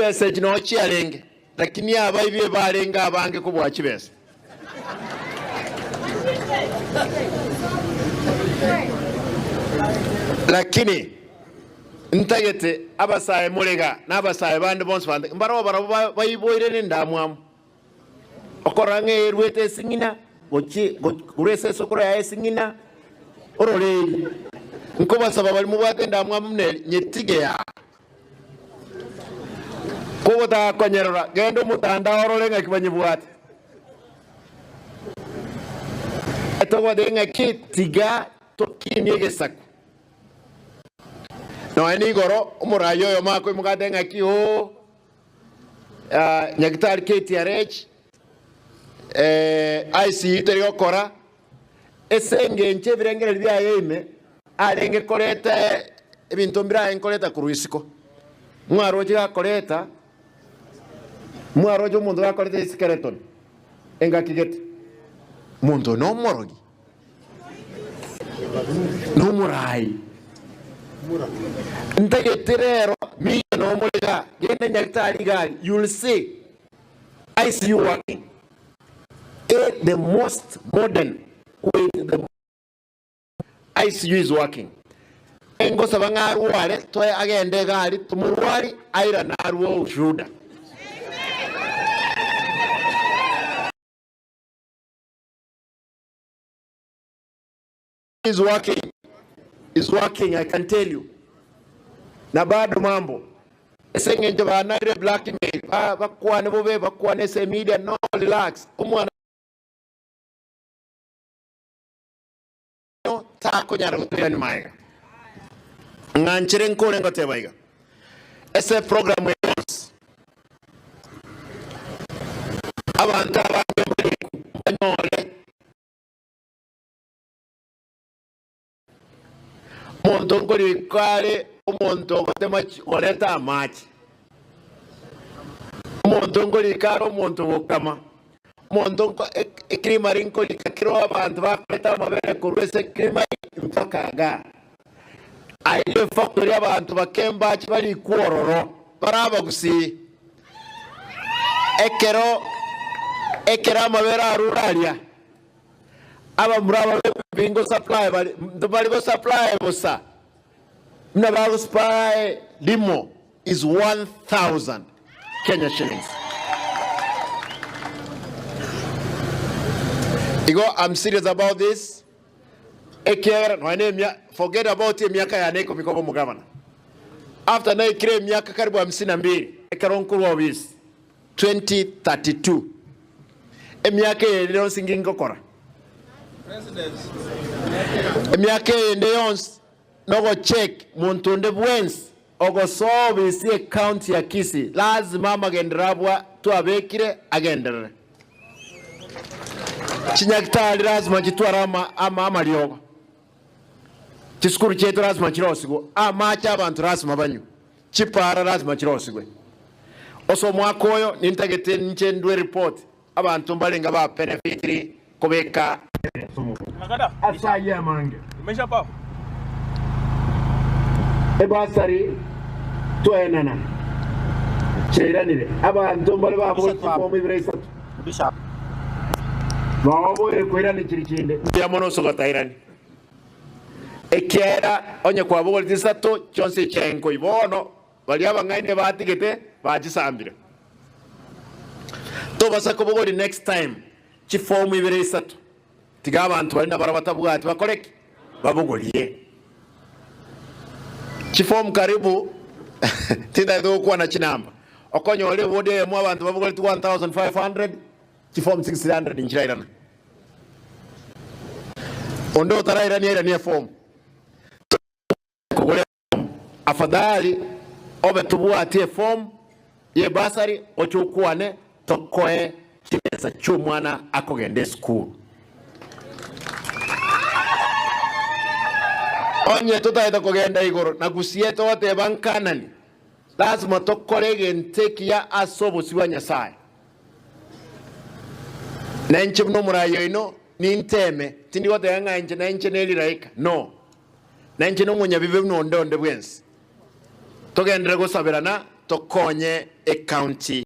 Chibesa echi noo chiarenge, lakini abaibi ebarenge abange kobua chibesa. Lakini ntagete abasae morega na abasae bande bonsi bande mbaroo barabwo baiboire nendamwamu. Okorora ng'a eruete esing'ina gochia korwa ase esokoro yaye esing'ina ororeri. Nkobasaba baria mobwate endamwamu buna eri, nyetige aa. Kogotaka konyerora, genda omotandao orore ng'aki banyebwate. Togoteba ng'aki tiga tokinie egesaku. Nonya nigoro omoraia oyomo akoimoka atebe ng'aki oo. Nyagetari KTRH, ICU teri gokora ase engencho ebirengererio biaye ime arenge koreta ebinto mbire arenge koreta korwa isiko. Mwaroche gakoreta, mwaroche omonto gakoreta eskeleton engaki gete, omonto oyo nomorogi. Nomorai. Ntagete rero miyo nomore igaa, genda nyagetari iga aria, you'll see ICU working. Eh, the most modern with the ICU is working. Ngosaba ng'a arware, toe agende iga aria, tomorwari, airane arwe ushuhuda. Is working, is working, I can tell you. Na bado mambo ase eng'encho banarire blackmail ba- bakwane bobe bakwane ase media no relax omwana takonyara gotoirania maega ng'anchere nkore ngoteba iga ase program eye yonsi abanto abange mbariku banyore Omonto nkorikwa are omonto ogotema koreta amache, omonto nkorika are omonto ogokama, omonto nko ecreamery nkorika kero abanto bakoreta amabere korwa ase ecreamery mpaka igaa. Aye efactory abanto bakembache barikwe ororo bare abagusii. Ekero ekero amabere arure aria. Abamura aba b'ebingo supply bari ntibari go supply bosa buna bago supply rimo is 1000 Kenya shillings. Igo I'm serious about this ekiagera nonya na emia forget about emiaka yane ikomi koba omogavana after naikire emiaka karibu hamsini na mbili ekero nkorwa obisi 2032. Emiaka eye ende yonsi inki ngokora? Emiaka eye ende yonsi nogocheck monto onde bwensi ogosoa obisi ye county ya Kisii lazima amagenderero abwa twabekire agenderere. Chinyagitari lazima chitware ama ama amariogo. Chisukuru chiaito lazima chirosigwe, amache abanto lazima banywe. Chipaara lasima chirosigwe. Ase omwaka oyo nintagete inche ndue report abanto mbarenge ba benefitiri kobeka ase ayio amange. Ebasari twaenana chiairanire abanto mbare babogoria chifomu ibere isato baoboire koirana chiri chinde. Mbuya mono ase ogotairania. Ekiagera onye kwabogoreti isato chionsi echiaye bono baria abang'aini batigete bachisambire. Tobasa kobogoria next time chifomu ibere isato, tiga abanto baria nabarabwo batabwati bakore ki? Babogorie chifomu karibu tintagete gokwana chinamba, okonyora eward eyemo abanto babogoreti 1500 chifomu 600 nchirairana. Onde otarairania airanie efomu. Kogora efomu, afadhali obe tobwati efomu ye bursary oche okwane tokoe chibesa chi'omwana akogenda esukuru. Onye totagete kogenda igoro na gusii togoteba nkanani, lasima tokore egento ekiya ase obosio bwa Nyasaye. Na inche buna omoraia oino ninteeme, tindi goteba ng'a inche nainche neriraika, no, nainche nomonyabibe buna onde onde bwensi. Togenderere gosaberana. Tokonye ecounty.